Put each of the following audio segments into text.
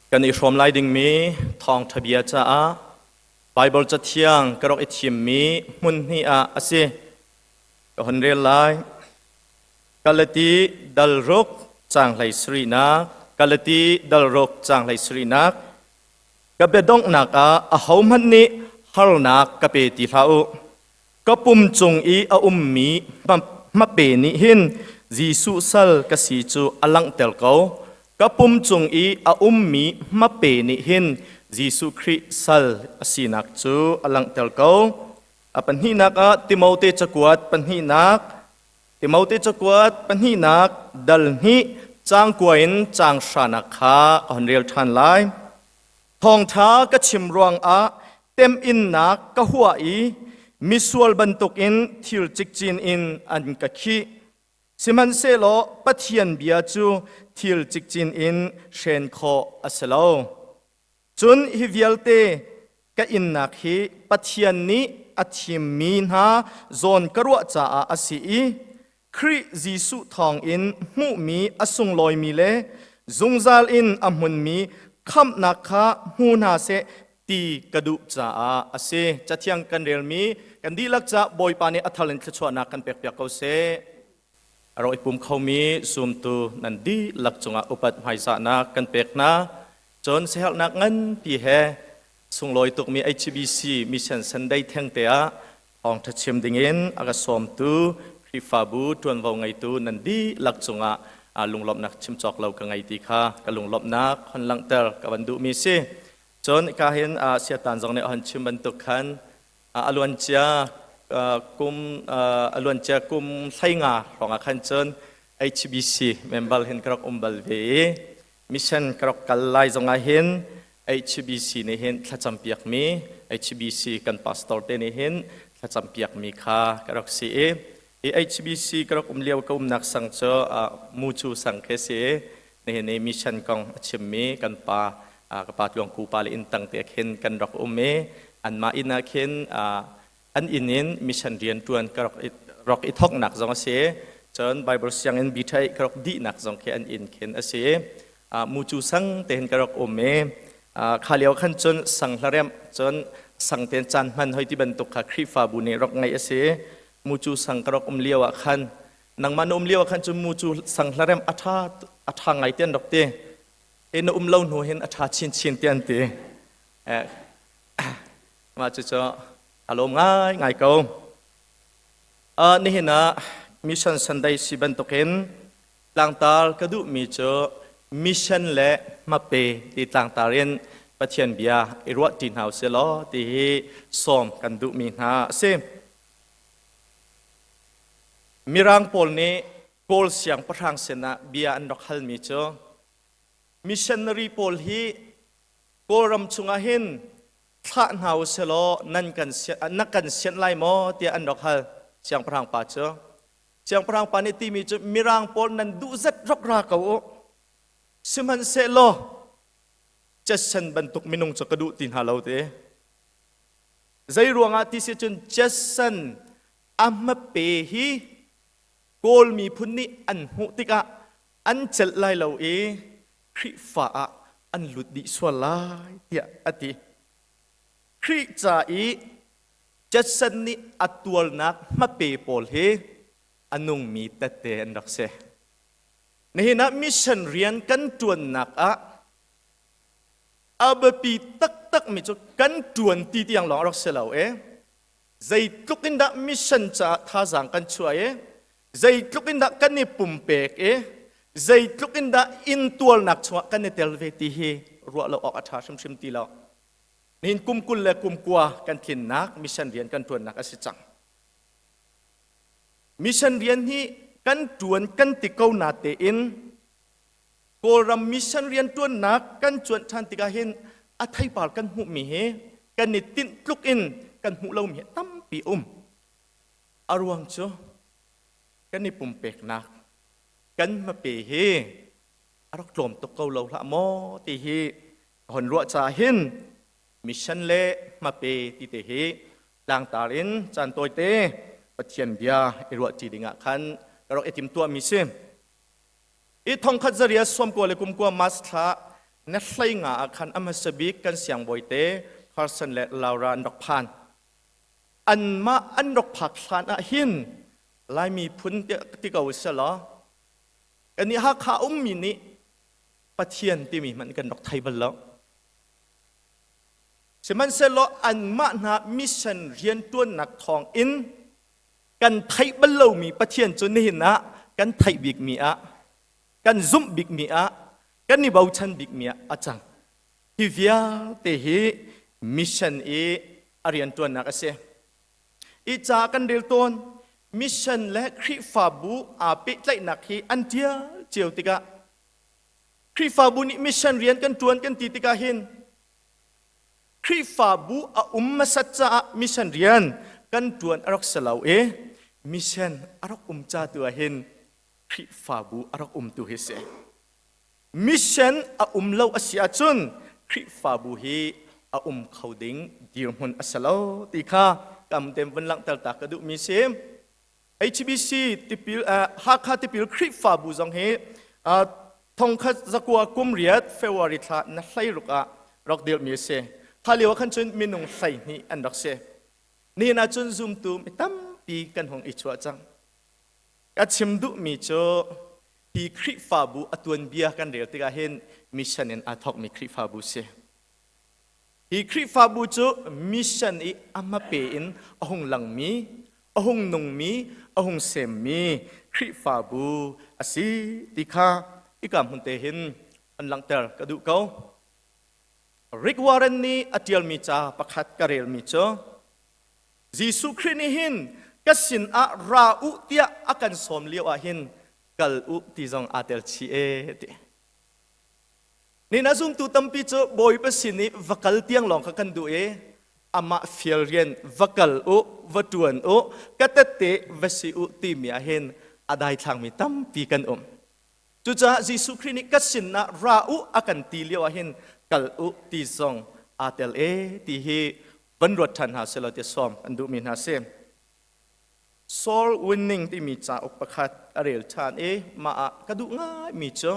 Kan i hrawm lai dingmi thawngṭha bia caah Baibal Cathiang ka rak i thimmi hmun hnih ah a si. Ka hun rel lai. Galati dal ruk caang hlei sarihnak, Galati dal ruk caang hlei sarihnak. Ka biadonghnak ah ahohmanh nih harnak ka pe ti hlah u. Ka pum cung i a ummi hmape nih hin Jesuh sal ka si cu a langhter ko. Ka pum cung i a ummi hmape nih hin Jesuh Khrih sal a sinak cu a langhter ko. A pahnihnak ah Timote cakuat pahnihnak, Timote cakuat pahnihnak dal hnih caang kua in caang hranak kha ka hun rel ṭhan lai. Thawngṭha ka chim ruangah temhinnak ka huah i misual bantukin thil cikcin in an ka khih. Sihmanhsehlaw Pathian bia cu thil cikcin in hren khawh a si lo. Cun hi vialte ka innak hi Pathian nih a thimmi hna zawn ka ruah caah a si i Khrih Jesuh thawngin hmuhmi a sunglawimi le zungzal in a hmunmi khamhnak kha hmu hna seh ti ka duh caah a si. Cathiang kan relmi kan dihlak caah Bawipa nih a thal in thluachuahnak kan pekpiak ko seh. A rak i pum khomi zumtu nan dihlak cungah upat hmaizahnak kan pek hna. Cun siaherhnak nganpi he sunglawi tukmi HBC Mission Sunday thengte ah thawngṭha chim dingin a ka sawmtu Khrihfabu ṭuanvo ngeitu nan dihlak cungah lunglawmhnak chim cawk lo ka ngei ti kha ka lunglawmhnak hon langhter ka van duhmi si. Cun ka hin siatan zong nih a hon chim bantuk khan a luancia kum a luancia kum 15 hrawngah khan cun HBC member hin ka rak um bal ve i mission ka rak kal lai zongah hin HBC nih hin thlacam piakmi HBC kan pastor te nih hin thlacam piakmi kha ka rak si i hi HBC ka rak um lio ka umnak sang cu Mucu sang khi si i nihin i mission kong a chimmi kan pa ka pa Tluang Ku pa le inn tang te khin kan rak um i anmah inn ah khin an inn in mission rian ṭuan ka rak i thawknak zong a si. Cun Bible sianginn bithai ka rak dihnak zong khi an inn khin a si. Mucu sang te hin ka rak um i kha lio khan cun sang hlaremh cun sang ten caan hman hoi ti bantuk kha Khrihfabu nih rak ngeih a si. Mucu sang ka rak um lio ah khan nangmah na um lio ah khan cun mucu sang hlaremh a ṭha a ṭha ngai ti an rak ti. E na um lo hnu hin a ṭha chinchin ti an ti. Mah cucu a lawm ngaingai ko. Nihin ah Mission Sunday si bantukin tlangtar ka duhmi cu mission le hmape ti tlangtar in Pathian bia i ruah ṭi hna usih law ti hi sawm kan duhmi hna a si. Mirang pawl nih Kawl siangpahrang sinah bia an rak halmi cu missionary pawl hi Kawlram chungah hin thlah hna u selaw nan kan na kan sianh lai maw tiah an rak hal siangpahrang pa cu. Siangpahrang pa nih timi cu Mirang pawl nan duh zat rak ra ko u. Sihmanhsehlaw Jetson bantuk minung cu ka duh ti hna lo ti. Zei ruangah ti si cun Jetson a hmape hi Kawl miphun nih an hmuh tikah an celh lai lo i Khrihfa ah an lut dih sual lai tiah a ti. Khrih ca i Judson nih a tualnak hmape pawl hi a nungmi tette an rak si. Nihin ah mission rian kan ṭuannak ah a biapi taktakmi cu kan ṭuan ti tiang lawng a rak si lo i zeitluk in dah mission caah thazaang kan chuah i zeitluk in dah kan i pumpek i zeitluk in dah intuarnak chungah kan i tel ve ti hi ruah lo awk a ṭha hrimhrim ti lo. Nihin kum 20 le kum 9 kan tlinnak mission rian kan ṭuannak a si cang. Mission rian hi kan ṭuan kan ti ko na tein Kawlram mission rian ṭuannak kan cuanh ṭhan tikah hin a theipar kan hmuhmi hi kan i tinh tluk in kan hmuh lomi hi tampi um. A ruang cu kan i pumpeknak kan hmape hi a rak tlawm tuk ko lo hlah maw ti hi ka hon ruah caah hin mission le hmape ti te hi tlangtar in caan tawite Pathian bia i ruah ṭi dingah khan ka rak i timtuahmi si. I 1999 March thla Na hlei nga ah khan a hmasa bik kan siangbawite Carson le Laura an rak phan. Anmah an rak phak hlan ah hin Laimi phun ti ko selaw kannih Hakha ummi nih Pathian timi hmanh kan rak thei bal lo. Sihmanhsehlaw anmah hna mission rianṭuannak thawng in kan theih bal lomi Pathian cu nihin ah kan theih bikmi ah kan zumh bikmi ah kan i bochan bikmi ah a cang. Hi vialte hi mission i a rianṭuannak a si. I ca kan rel tawn mission le Khrihfabu aa pehtlaihnak hi an ṭial cio tikah Khrihfabu nih mission rian kan ṭuan kan ti tikah hin Khrihfabu a um hmasat caah mission rian kan ṭuan a rak si lo i mission a rak um ca tu ah hin Khrihfabu a rak um tu hi si. Mission a um lo a si ahcun Khrihfabu hi a um kho ding dirhmun a si lo ti kha kam tem vun langhter ta ka duhmi si. HBC tipil Hakha tipil Khrihfabu zong hi thongkhat zakua kum riat February thla na hleiruk ah rak dirhmi a si. Kha lio ah khan cun minung 12 an rak si. Nihin ah cun zumtu mi tampi kan hung i chuah cang. Ka chim duhmi cu hi Khrihfabu a tuanbia kan rel tikah hin mission in aa thawkmi Khrihfabu si. Hi Khrihfabu cu mission i a hmape in a hung langmi, a hung nungmi, a hung semmi Khrihfabu a si ti kha hika hmun te hin an langhter ka duh ko. Rick Warren nih a ṭialmi ca pakhat ka relmi cu Jesuh Khrih nih hin ka sin ah ra u tiah a kan sawm lio ah hin kal u ti zong aa tel chih ee ti. Ni na zumtu tampi cu Bawipa sin i va kal tiang lawng kha kan duh i amah fial rian va kal u, va ṭuan u, ka tette va si u timi ah hin a daithlangmi tampi kan um. Cucaah Jesuh Khrih nih ka sinah ra u a kan ti lio ah hin kal u ti zong aa tel e ti hi van ruat ṭhan hna selaw ti sawm an duhmi hna si. Soul Winning timi cauk pakhat a rel ṭhan i mah ah ka duh ngaimi cu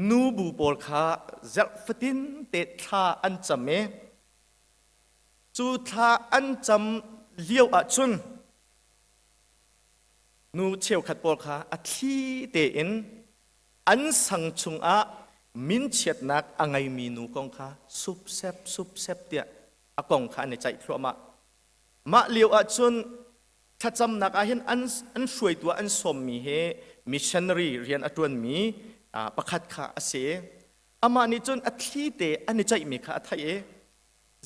nubu pawl kha zarh fatin te thla an cam i cu thla an cam lio ahcun nu cheukhat pawl kha a thli tein an sang chungah minchiatnak a ngeimi nu kong kha supsep supsep tiah a kong kha an i ceih thluahmah. Mah lio ahcun thlacamnak ah hin an, an hruaitu ah an sawmmi hi missionary rian a ṭuanmi pakhat kha a si. Amah nih cun a thli te an i ceihmi kha a theih i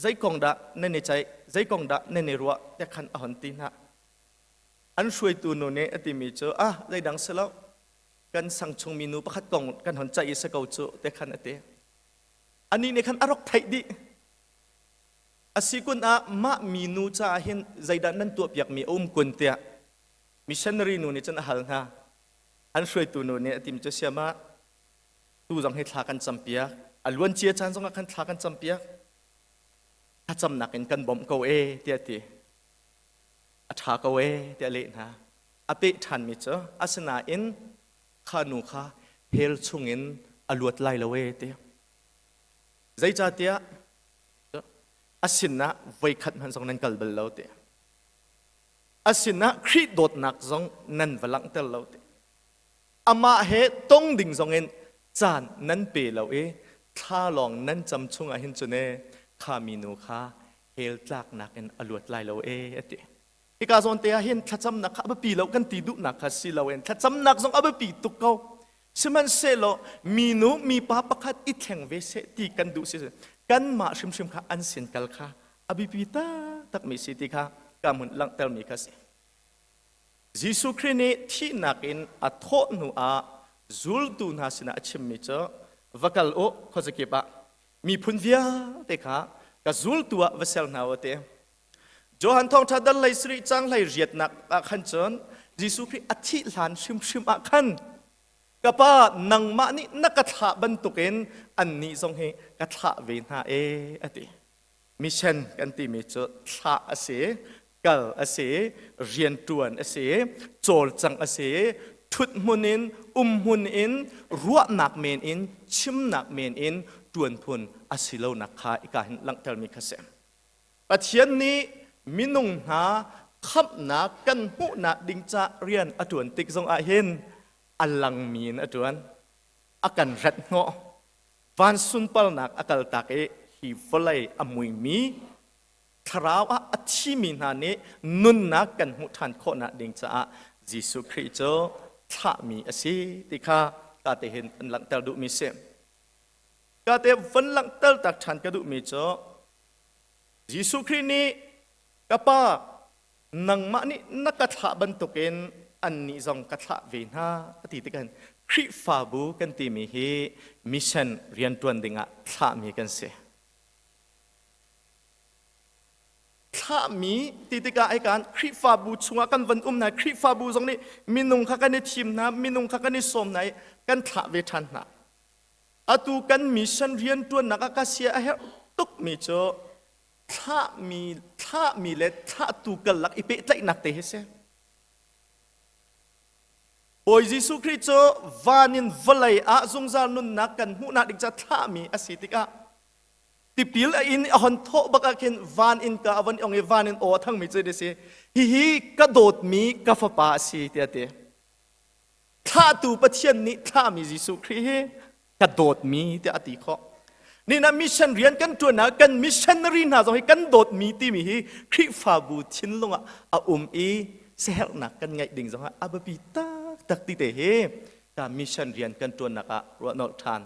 zei kong dah nan i ceih, zei kong dah nan i ruah tiah khan a hon ti hna. An hruaitu nu nih a timi cu ah zeidang si lo kan sang chungmi nu pakhat kong kan hon ceih i si ko cu tiah khan a ti. Anih nih khan a rak theih dih. A si kun ah mah minu caah hin zeidah nan tuahpiakmi a um kun tiah missionary nu nih cun a hal hna. An hruaitu nu nih a tim cu siam ah tu zong hi thla kan campiak. A luancia caan zongah khan thla kan campiak. Thlacamnak in kan bawmh ko e tiah a ti. A ṭha ko e tiah a leh hna. A peh ṭhanmi cu asinain kha nu kha hell chungin a luat lai lo e ti. Zeicahtiah a sinah voikhat hmanh zong nan kal bal lo ti. A sinah Khrih dawtnak zong nan va langhter lo ti. Amah he tong ding zongin caan nan pe lo i thla lawng nan cam chungah hin cun e kha minu kha hell tlaknak in a luat lai lo e a ti. Hika zawn te ah hin thlacamnak kha a biapi lo kan ti duhnak kha si loin thlacamnak zong a biapi tuk ko. Sihmanhsehlaw minu mipa pakhat i thleng ve seh ti kan duh si kanmah hrimhrim kha an sin kal kha a biapi taktakmi si ti kha ka hmun langhtermi kha si. Jesuh Khrih nih thihnak in a thawh hnu ah zultu hna sinah a chimmi cu va kal u khuazakip ah miphun vialte kha ka zultu ah va ser hna u ti. Johan thawngṭha dal lei sarih cang hlei riatnak ah khan cun Jesuh Khrih a thih hlan hrimhrim ah khan ka pa nangmah nih na ka thlah bantukin annih zong hi ka thlah ve hna e a ti. Mission kan timi cu thlah a si, kal a si, rianṭuan a si, cawlcangh a si, Ṭhut hmun in, um hmun in, ruahnak men in, chimnak men in ṭuan phun a si lonak kha ika hin langhtermi kha si. Pathian nih minung hna khamhnak kan hmuhnak ding ca rian a ṭuan tik zongah hin a langmi in a ṭuan. A kan rat hnawh. Van sunparnak a kaltak i hi vawlei a muimi thlarau ah a thimi hna nih nunnak kan hmuh ṭhan khawhnak ding caah Jesuh Khrih cu thlahmi a si ti kha ka te hin an langhter duhmi si. Ka te van langhter tak ṭhan ka duhmi cu Jesuh Khrih nih ka Pa nangmah nih na ka thlah bantukin annih zong ka thlah ve hna a ti tikah Khrihfabu kan timi hi mission rianṭuan dingah thlahmi kan si. Thlahmi ti tikah ai kan Khrihfabu chungah kan van um hna Khrihfabu zong nih minung kha kan i thim hna minung kha kan i sawm hna i kan thlah ve ṭhan hna. Atu kan mission rianṭuannak ah ka sia a herh tukmi cu thlahmi thlahmi le thlahtu karlak i pehtlaihnak te hi si. Bawi Jesuh Khrih cu van in vawlei ah zungzal nunnak kan hmuhnak ding ca thlahmi a si tikah tipil a in a hon thawh bak ah khin van in ka a von ong i van in aw a thangmi cu a si. Hihi ka dawtmi ka fapa a si tiah a ti. Thlahtu Pathian nih thlahmi Jesuh Khrih hi ka dawtmi tiah a ti khawh. Ni na mission rian kan ṭuan ah kan missionary hna zong hi kan dawtmi timi hi Khrihfabu thinlung ah a um i siaherhnak kan ngeih ding zong ah a biapi taktak ti te hi ka mission rian kan ṭuannak ah ruahnolh ṭhan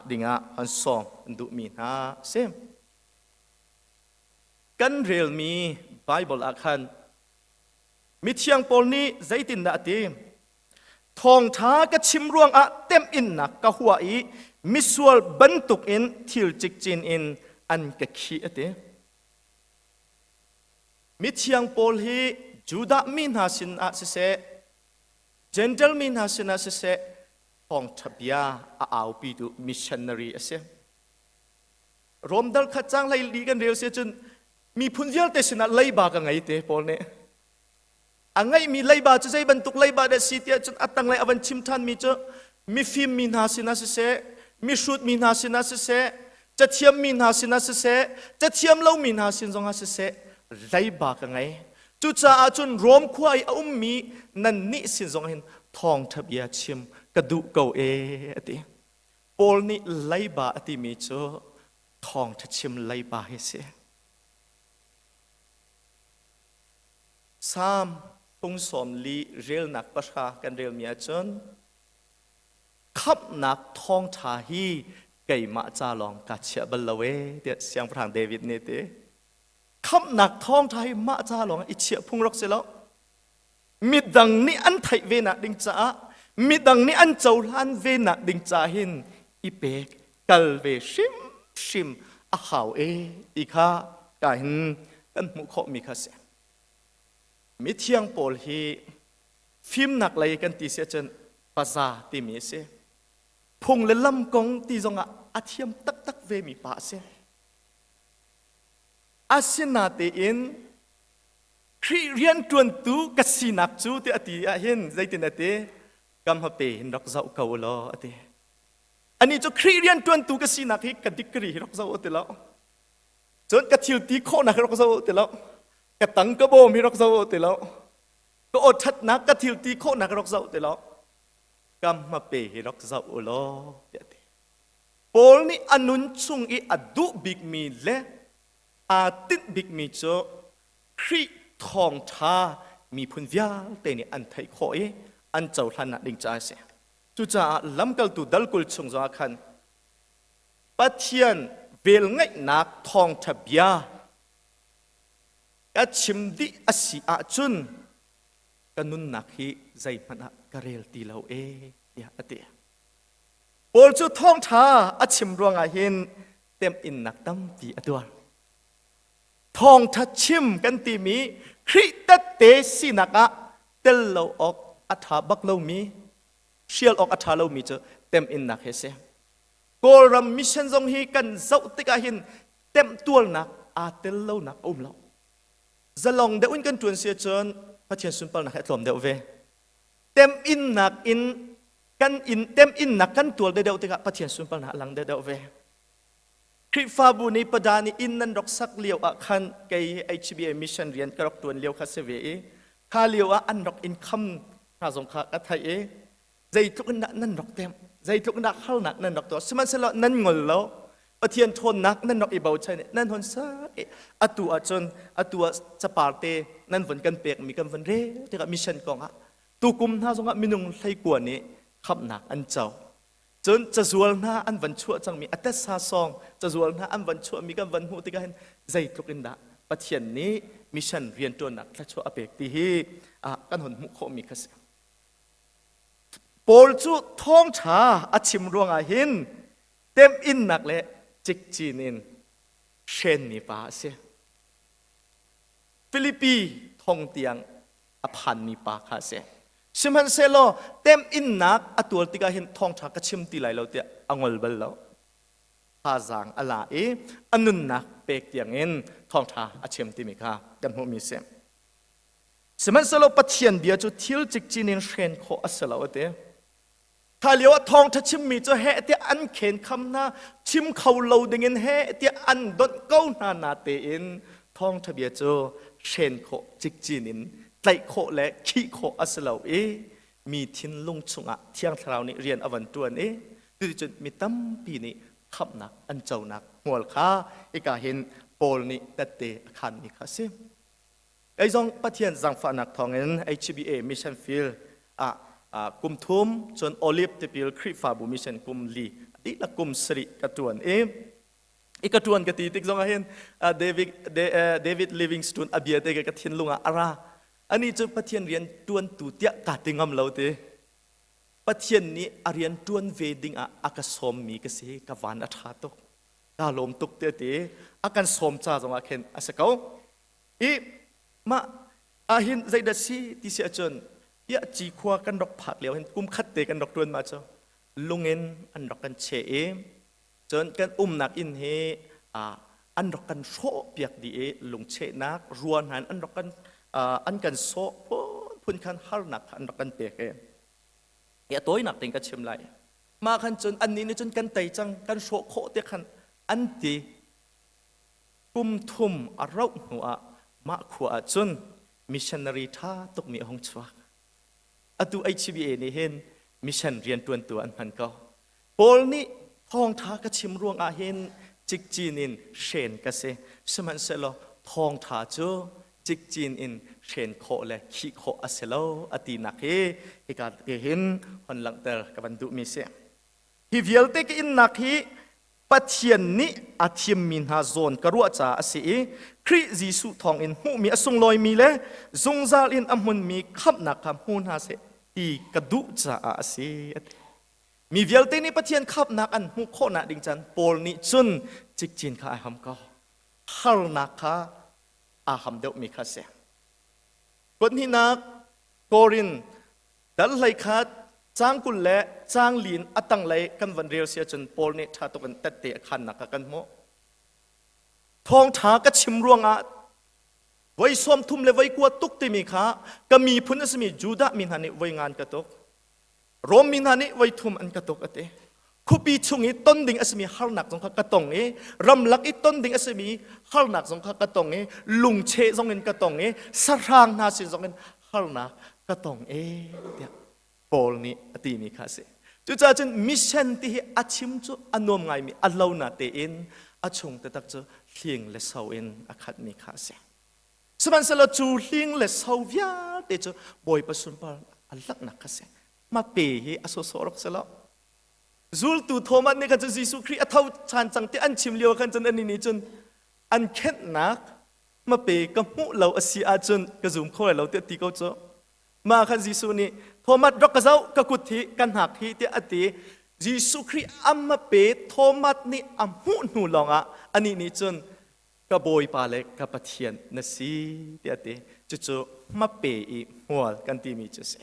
ding ah an sawm an duhmi hna a si. Kan relmi Bible ah khan mithiang Paul nih zeitindah a ti? Thawngṭha ka chim ruangah temhinnak ka huah i misual bantukin thil cikcin in an ka khih a ti. Mithiang Paul hi Judah mi hna sinah siseh, Gentle mi hna sinah siseh, thawngṭha bia a aupitu missionary a si. Rom dal khat cang hlei li kan rel si cun miphun vialte sinah leiba ka ngei te Paul nih. A ngeihmi leiba cu zei bantuk leiba dah si tiah cun a tanglei a van chim ṭhanmi cu mifim mi hna sinah siseh, mihrut mi hna sinah siseh, cathiam mi hna sinah siseh, cathiam lomi hna sin zongah siseh, leiba ka ngei. Cucaah cun Rom khua i a ummi nannih sin zong hin thawngṭha bia chim ka duh ko ee a ti. Paul nih leiba a timi cu thawngṭha chim leiba hi a si. Salm phung 40 relnak 9 kan relmi ahcun khamhnak thawngṭha hi keimah ca lawng kaa chiah bal lo ee tiah Siangpahrang David nih a ti. Khamhnak thawngṭha hi mah ca lawng i chiah phung rak si lo. Midang nih an theih ve nak ding caah midang nih an cohlan ve nak ding ca hin i pek kal ve hrimhrim a hau e ti kha ka hin kan hmuh khawhmi kha si. Mithiang pawl hi fimnak lei kan ti si ahcun paza timi a si. Phung le lam kong ti zongah a thiam taktak vemi pa a si. Asinatein Khrih rianṭuantu ka sinak cu ti a ti ahhin zeitin a ti? Kam hape hin rak zoh ko u law a ti. Anih cu Khrih rianṭuantu ka sinak hi ka degree hi rak zoh u ti lo. Cun ka thil ti khawhnak hi rak zoh u ti lo. Ka tang ka bawm hi rak zoh u ti lo. Ka aw ṭhatnak ka thil ti khawhnak hi rak zoh ti lo. Kam hmape hi rak zoh u law tiah a ti. Paul nih a nun chung i a duh bikmi le aa tinh bikmi cu Khrih thawngṭha miphun vialte nih an theih khawh i an cohlannak ding caah a si. Cucaah lamkaltu dal 20 chung zongah khan Pathian velngeihnak thawngṭha bia ka chim dih a si ahcun ka nunnak hi zeihmanh ah ka rel ti lo ee tiah a ti. Paul cu thawngṭha a chim ruangah hin temhinnak tampi a tuar. Thawngṭha chim kan timi Khrih tette sinak ah tel lo awk a ṭha bak lomi, hrial awk a ṭha lomi cu temhinnak hi a si. Kawlram mission zong hi kan zoh tikah hin temtualnak aa tel lonak a um lo. Zalong deuh in kan ṭuan si ahcun Pathian sunparnak hi a tlawm deuh ve. Temhinnak in kan in temhinnak kan tual deuh tikah Pathian sunparnak a lang deuh ve. Khrihfabu nih pada nih inn nan rak sak lio ah khan kei HBA mission rian ka rak tuan lio kha si ve i kha lio ah an rak in kham hna zong kha ka theih i zeitluk in dah nan rak temh, zeitluk in dah harnak nan rak tuah, sihmanhsehlaw nan ngol lo. Pathian ṭhawnnak nan rak i bochan i nan hon sak i atu ahcun atu ah capar te nan von kan pekmi kan von rel tikah mission kong ah tukum hna zongah minung 19 nih khamhnak an co. Cun cazual hna an van chuah cangmi a tessa song cazual hna an van chuahmi kan van hmuh tikah hin zeitluk in dah Pathian nih mission rianṭuannak thluachuah a pek ti hi kan hon hmuh khawhmi kha si. Paul cu thawngṭha a chim ruangah hin temhinnak le cikcin in hrenmi pa a si. Filipi thong tiang a phanmi pa kha a si. Sihmanhsehlaw temhinnak a tuar tikah hin thawngṭha ka chim ti lai lo tiah a ngol bal lo. Thazaang a la i a nunnak pek tiangin thawngṭha a chim timi kha kan hmuhmi a si. Sihmanhsehlaw Pathian bia cu thil cikcin in hren khawh a si lo a ti. Kha lio ah thawngṭha chimmi cu heh tiah an khenkham hna, chim kho lo dingin heh tiah an donh ko hna na tein thawngṭha bia cu hren khawh cikcin in tlaih khawh le khih khawh a si lo i mi thinlung chungah Thiang Thlarau nih rian a van ṭuan i cuticun mi tampi nih khamhnak an conak hmual kha hika hin Paul nih tette a khanmi kha a si. Kei zong Pathian zaangfahnak thawngin HBA mission field ah kum thum cun Olive tipil Khrihfabu mission kum li dihlak kum sarih ka ṭuan i i ka ṭuan ka ti tik zong ah hin David, David Livingstone a bia te ka thinlung ah a ra. Ani cu Pathian rian ṭuantu tiah kaa ti ngam lo ti. Pathian nih a rian ṭuan ve ding ah a ka sawmmi ka si ka van a ṭha tuk. Kaa lawm tuk te ti. A kan sawm ca zong ah khin a si ko. I mah ahhin zeidah si ti si ahcun tiah cikhua kan rak phak lio hin kum khat te kan rak ṭuan ma cu lungin an rak kan cheh i cun kan umnak inn hi an rak kan hrawh piak dih i lungchehnak rua hna in an rak kan an kan sawh phun khan harnak kha an rak kan pek i hi a tawinak tein ka chim lai. Mah khan cun annih nih cun kan tei cang, kan hrawh khawh te khan an ti. Kum thum a rauh hnuah mah khua ah cun missionary ṭha tukmi a hung chuak. Atu HBA nih hin mission rianṭuantu an hman ko. Paul nih thawngṭha ka chim ruangah hin cikcin in hren ka si. Sihmanhsehlaw thawngṭha cu cikcin in hren khawh le khih khawh a si lo a tinak hi hika te hin hon langhter ka van duhmi si. Hi vialte ka innak hi Pathian nih a thimmi hna zawn ka ruah caah a si i Khrih Jesuh thawngin hmuhmi a sunglawimi le zungzal in a hmunmi khamhnak kha hmu hna seh ti ka duh caah a si a ti. Mi vialte nih Pathian khamhnak an hmuh khawhnak ding caan Paul nih cun cikcin kha ai ham ko. Harnak kha aa ham deuhmi kha a si. Kuathnihnak Korin Dal 11 caang 20 le caang lin a tanglei kan van rel si ahcun Paul nih ṭha tuk in tette a khannak kha kan hmuh. Thawngṭha ka chim ruangah voi 30 le voi 90 tuk timi kha ka miphun a simi Judah mi hna nih voi ngan ka tuk. Rom mi hna nih voi thum an ka tuk a ti. Khuapi chung i ton ding a simi harnak zong kha ka tong i ramlak i ton ding a simi harnak zong kha ka tong i lungcheh zong in ka tong i sahrang hna sin zong in harnak ka tong e tiah Paul nih a timi kha a si. Cucaah cun mission ti hi a chim cu a nuam ngaimi a lo na tein a chung taktak cu hling le so in a khatmi kha a si. Sihmanhsehlaw cu hling le so vialte cu Bawipa sunpar a langhnak kha a si. Hmape hi a sawsawh rak si lo. Zultu Thomas nih khan cun Jesuh Khrih a tho ṭhan cang ti an chim lio khan cun annih nih cun an khenhnak hmape ka hmuh lo a si ahcun ka zum kho lai lo tiah ti ko cu. Mah khan Jesuh nih Thomas rak ka zoh, ka kut hi ka hnak hi tiah a ti. Jesuh Khrih a hmape Thomas nih a hmuh hnu lawngah anih nih cun ka Bawipa le ka Pathian na si tiah a ti. Cucu hmape i hmual kan timi cu a si.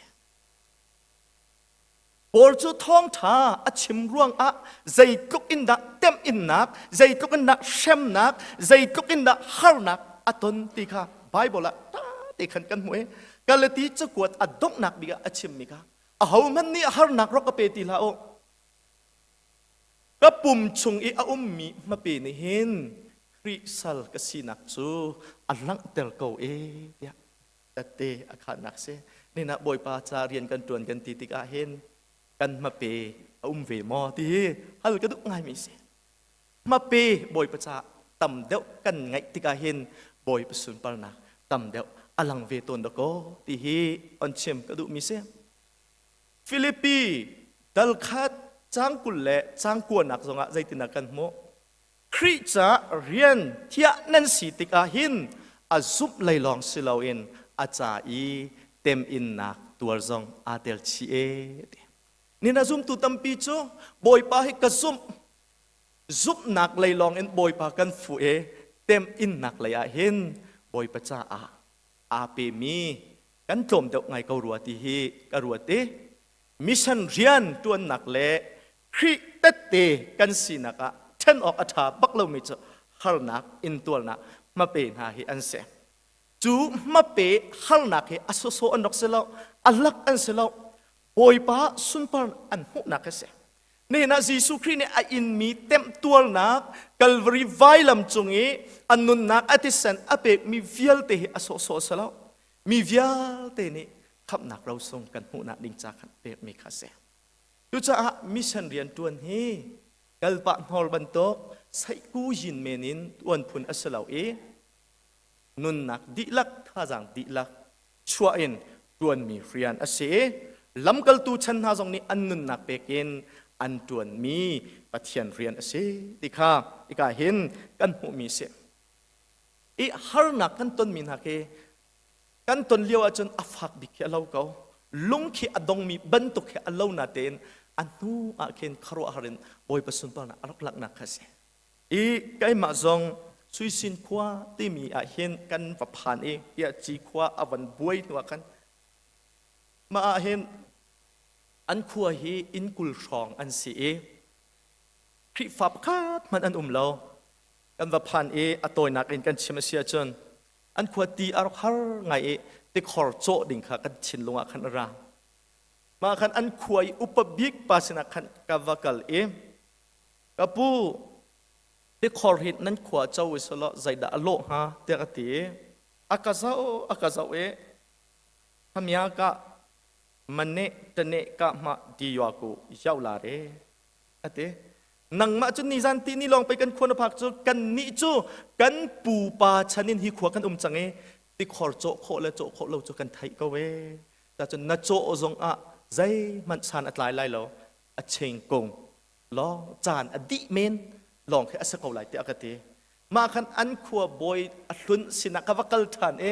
Paul cu thawngṭha a chim ruangah zeitluk in dah temhinnak, zeitluk in dah hremnak, zeitluk in dah harnak a ton ti kha Baibal ah ṭha te khan kan hmuh i. Galati cakuat a donghnak bik ah a chimmi kha ahohmanh nih harnak rak ka pe ti hlah u. Ka pum chung i a ummi hmape nih hin Khrih sal ka sinak cu a langhter ko e tiah tette a khannak si. Nina Bawipa ca rian kan ṭuan kan ti tikah hin kan hmape a um ve maw ti hi hal ka duh ngaimi si. Hmape Bawipa ca tam deuh kan ngaih tikah hin Bawipa sunparnak tam deuh a lang ve tawn dakaw ti hi on chim ka duhmi si. Filipi dal khat cang 20 le cang kuanak zongah zeitindah kan hmuh? Khrih ca rian thiah nan si tikah hin a zumh lei lawng si loin a ca i teminnak tuar zong aa tel chih e. Nina zumtu tampi cu Bawipa hi ka zumh zumhnak lei lawng in Bawipa kan fuh e teminnak lei ah hin Bawipa caah aa pemi kan tlawm deuh ngai ko rua ti hi ka ruat i mission rian ṭuannak le Khrih tette kan sinak ah ṭhen awk a ṭha bak lomi cu harnak intuarnak hmape hna hi an si. Cu hmape harnak hi a sawsawh an rak si lo, a lak an si lo. Bawipa sunpar an hmuhnak a si. Nihin ah Jesuh Khrih nih a inmi temhtuarnak Calvary vailam cung i a nunnak a thisen a pekmi vialte hi a sawhsawh a si lo. Mi vialte nih khamhnak rosung kan hmuhnak ding ca khan pekmi kha a si. Cucaah mission rian ṭuan hi kalpah hnawr bantuk saihku yin men in ṭuan phun a si lo i nunnak dihlak thazaang dihlak chuah in ṭuanmi rian a si i lamkaltu chan hna zong nih an nunnak pek in an ṭuanmi Pathian rian a si ti kha hika hin kan hmuhmi a si. I harnak kan tonmi hna khi kan ton lio ahcun a fak bik khi a lo ko. Lung khi a dongmi bantuk khi a lo natein a hnu ah khin khuaruahhar in Bawipa sunparnak a rak langhnak kha a si. I keimah zong Suisin khua timi ah hin kan va phan i tiah ci khua a van buai hnu ah khan mah ah hin an khua hi inn 20 hrawng an si i Khrihfa pakhat hmanh an um lo. Kan va phan i a tawinak in kan chim a si ahcun an khua ti a rak har ngai i tikhor cawh ding kha kan thinlung ah khan a ra. Mah khan an khua i upa bik pa sinah khan ka va kal i Ka pu, tikhor hi nan khua co i selaw zeidah a lawh hnga tiah ka ti i a ka zoh a ka zoh i hamia ka mane tane ka hma di yua ku yau la re a ti. Nangmah cu nizan ti ni lawng pei kan khua na phak cu kan nih cu kan pupa chan in hi khua kan um cang i tikhor cawh khawh le cawh khawh lo cu kan theih ko e. Cacun na cawh zong ah zeihmanh san a tlai lai lo a chengkung lawng caan a dih men lawng khi a si ko lai tiah ka ti. Mah khan an khua bawi a hlun sinah ka va kal ṭhan i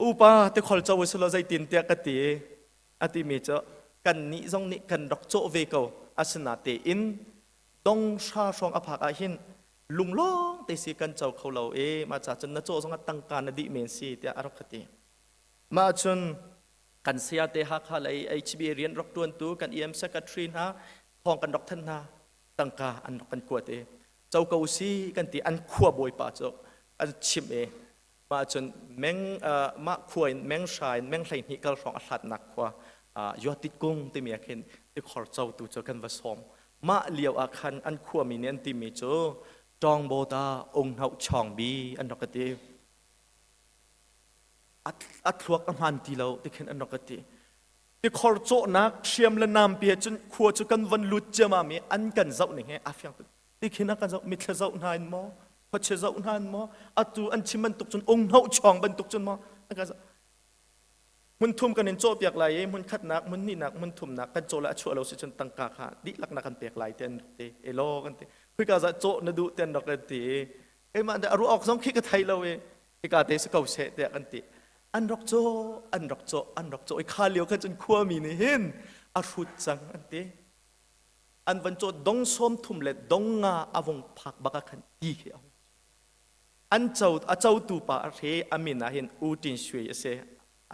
upa tikhol co u selaw zeitin tiah ka ti i a timi cu kannih zong nih kan rak cawh ve ko asinatein dong hra hrawng a phak ah hin lunglawng te si kan co kho lo i mah ca cun na cawh zong ah tangka na dih men si tiah a rak ka ti. Mah cun kan sayate Hakha lei HBA rian rak ṭuantu kan EM secretary hna thawng kan rak thanh hna tangka an rak kan kuat i co ko si kan ti an khua bawipa cu an chimh i mah cun meng mah khua in meng hra in meng 12 kal hrawng a hlatnak khua Yotit kung timi ah khin tikhor cotu cu kan va sawm mah lio ah khan an khuami nih an timi cu Tawngbaw ung hnoh chawng bi an rak ka ti a thluak a hmaan ti lo ti khin an rak ka ti. Tikhor cawhnak hriam le nampi he cun khua cu kan van lut ciamam i an kan zoh ning he aa fiang tuk. Ti khin a kan zoh mithla zoh hna in maw khuachia zoh hna in maw atu an chim bantuk cun ung hnoh chawng bantuk cun maw an kan zoh. Hmun thum kan in cawhpiak lai i hmun khatnak, hmun hnihnak, hmun thumnak kan cawh le a chuah lo si cun tangka kha dihlak na kan pek lai ti an rak ti. Elaw kan ti. Khika za cawh na duh ti an rak kan ti. Keimah a ruah awk zong khi ka thei lo i hika te si ko seh tiah kan ti an rak caw an rak caw an rak caw i kha lio khan cun khuami nih hin a hrut cang an ti an van caw dong 30 le dong nga a vung phak bak ah khan ti khi a hung an co a cotu pa a hre a min ah hin U Tin Shui a si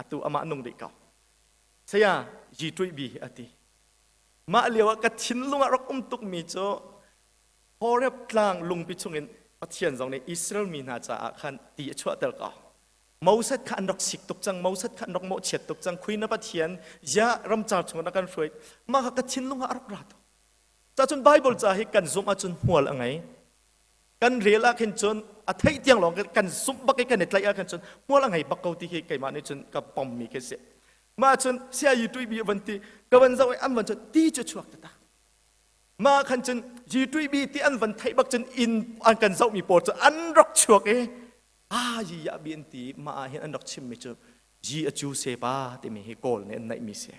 atu amah nung rih ko saya yi tuih bi a ti mah lio ah ka thinlung ah rak um tuk mi cu Horeb tlang lungpi chungin Pathian zong nih Israel mi hna caah khan ti a chuahter ko. Moses kha an rak sik tuk cang, Moses kha an rak mawhchiat tuk cang. Khui na Pathian, ziah ramcar chung na kan hruai. Mah kha ka thinlung ah a rak ra tuk. Cacun Bible ca hi kan zumh ahcun hmual a ngei. Kan rel ah khin cun a theih tiang lawng kan zumh bak i kan i tlaih ah khin cun hmual a ngei bak ko ti hi keimah nih cun ka pommi khi si. Mah cun saya tui bi van ti ka van zoh i an van cun ti cu chuak taktak. Mah khan cun G2B ti an van theih bak cun inn an kan zohmi pawl cu an rak chuak i a yi ya bi an ti mah ah hin an rak chimmi cu G a cu se pa timi hi kawl nih an naihmi si.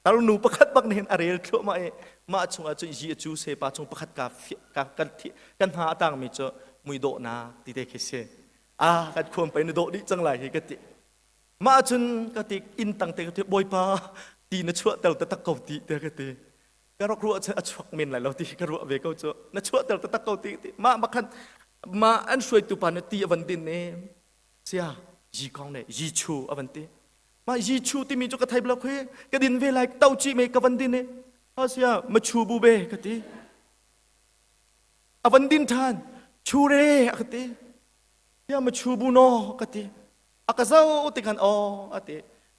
Tarnu pakhat bak nih hin a rel thluahmah i mah chungah cun G a cu se pa chung pakhat ka ka kan kan hna a tangmi cu muidawhnak ti te khi si. A kan khuam pei na dawh dih cang lai hi ka ti. Mah cun ka ti inn tang te ka ti Bawipa ti na chuah tel taktak ko ti te ka ti. Ka rak ruah a chuak men lai lo ti ka ruah ve ko cu na chuahter taktak ko ti mah makhan mah an hruaitu pa na ti a van din ne sia yi kong ne yi chu a van ti mah yi chu timi cu ka thei blo khi ka din ve lai to chi me ka van din ne ha sia ma chu bu be ka ti a van din than chu re a ka ti sia ma chu bu no ka ti A ka zoh ti khan aw a ti.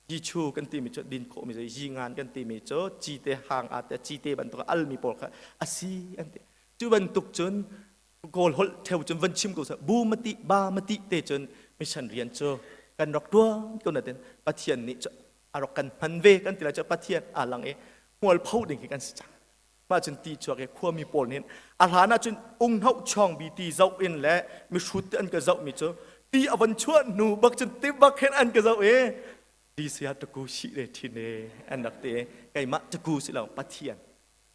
Yichu kan timi cu din khawhmi cu yi ngan kan timi cu cite hang aa te cite bantuk almi pawl kha a si an ti. Cu bantuk cun Kawl holh theo cun van chim ko seh bu mati ba mati te cun mission rian cu kan rak tuan ko na tin Pathian nih cu a rak kan hman ve kan ti lai cu Pathian aa lang i hmual pho ding khi kan si cang. Mah cun ti chuak i khuami pawl nih a hlan ah cun unghnauh chawngbi ti zoh in le mihrut ti an ka zohmi cu ti a van chuah hnu bak cun ti bak hin an ka zoh i ti sia taku si le thin e an rak ti keimah taku si lo Pathian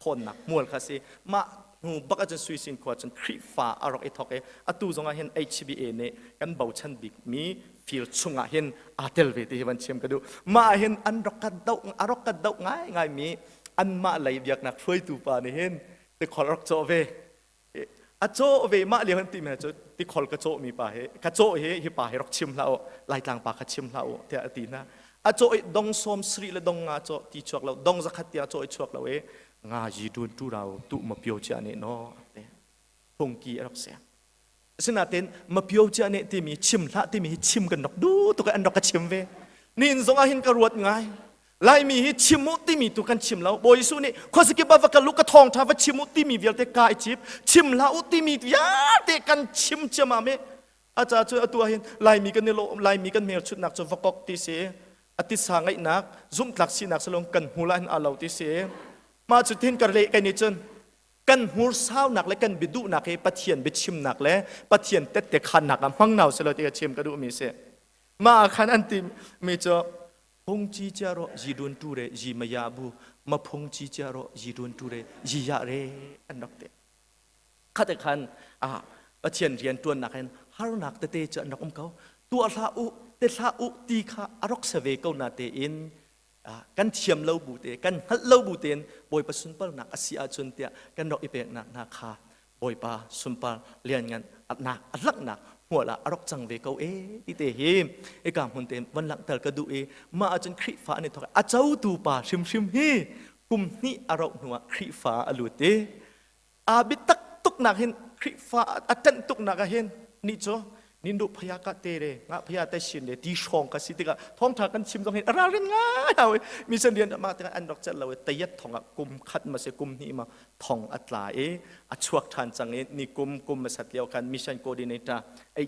thawnnak hmual kha si mah hnu bak ahcun suisin khua cun Khrihfa a rak i thawk i atu zongah hin HBA nih kan bochan bikmi fir chungah hin aa tel ve ti hi van chim ka duh mah hin an rak ka doh a rak ka doh ngai ngai mi anmah lei biaknak hruaitu pa nih hin tikhol rak cawh ve a cawh ve mah lio han ti mi cu tikhol ka cawh mi pa hi ka cawh hi hi pa hi rak chim hlah u laitlang pa kha chim hlah u tiah a ti hna a cawh i dong sawm sri le dong nga cawh ti chuak lo dong zakhat tiang cawh i chuak lo i nga yi dun tu rau tu ma pio chia ne no te phungki a rak si Asinain mapio cia nih timi chim hlah timi hi chim kan rak duh tuk an rak ka chim ve. Nihin zong ah hin ka ruat ngai. Laimi hi chim u timi tu kan chim lo. Bawi Jesuh nih khuazakip ah va kal u ka thawngṭha va chim u timi vialte ka i cip. Chim hlah u timi vialte kan chim ciammam i a ca cu atu ah hin Laimi kan i lawm Laimi kan hmelchunhnak cu vakok ti si a titsa ngeihnak zumhtlak sinak salong kan hmul ah hin aa lo ti si mah cu tin ka leh kai nih cun Kan hmursaunak le kan biaduhnak hi Pathian biachimnak le Pathian tette khannak ah hmang hna usih ti ka chim ka duhmi si. Mah ah khan an timi cu phung ci cia ro yi dun tu re yi ma ya bu ma phung ci cia ro yi dun tu re yi ya re an rak ti. Khate khan ah Pathian rian tuannak hin harnak tete cu an rak um ko. Tuah hlah u, te hlah u ti kha a rak se ve ko na tein kan thiam lo bu te kan hngalh lo bu tein Bawipa sunparnak a si ahcun tiah kan rak i peknak hna kha Bawipa sunpar lianngan nak a langhnak hmual ah a rak cang ve ko e ti te hi ika hmun te van langhter ka duh i mah ahcun Khrihfa an i thawk a cotu pa hrimhrim hi kum hnih a rauh hnuah Khrihfa a lut i aa biatak tuknak hin Khrihfa a ṭanh tuknak ah hin ni cu nindu phaya ka te re nga phaya te shin le ti hrawng ka si tikah thawngṭha kan chim zong hin a ralrin ngai hau i mission rian mah tikah an rak celh lo i tayat thong ah kum khat ma se kum hnih ma thong a tla i a chuak ṭhan cang i ni kum kum ma sat lio khan mission coordinator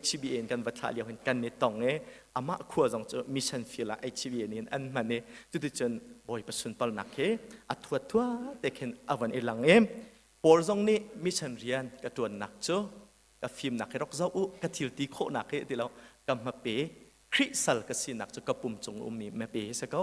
HBA in kan va thlah lio hin kan ni tong i amah khua zong cu mission field ah HBA in an hman i cuticun Bawipa sunparnak hi a thuat thuat te khin a van i lang i Paul zong nih mission rian ka ṭuannak cu ka fimnak hi rak zoh u ka thil ti khawhnak hi ti lo ka hmape Khrih sal ka sinak cu ka pum cung ummi hmape hi si ko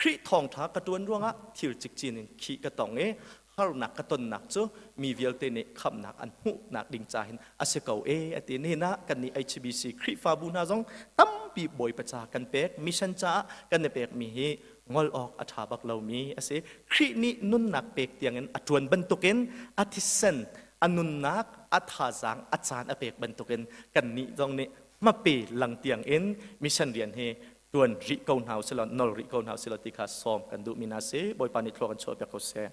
Khrih thawngṭha ka ṭuan ruangah thil cikcin in khih ka tong i harnak ka tonnak cu mi vialte nih khamhnak an hmuhnak ding ca hin a si ko e a ti nihin ah kannih HBC Khrihfabu hna zong tampi Bawipa ca kan pek mission caah kan i pekmi hi ngol awk a ṭha bak lomi a si Khrih nih nunnak pek tiangin a ṭuan bantukin a thisen a nunnak a thazaang a caan a pek bantukin kannih zong nih hmape lang tiangin mission rian hi ṭuan rih ko hna usih law nol rih ko hna usih law ti kha sawm kan duhmi hna si Bawipa nih thlua kan chuahpiak ko seh.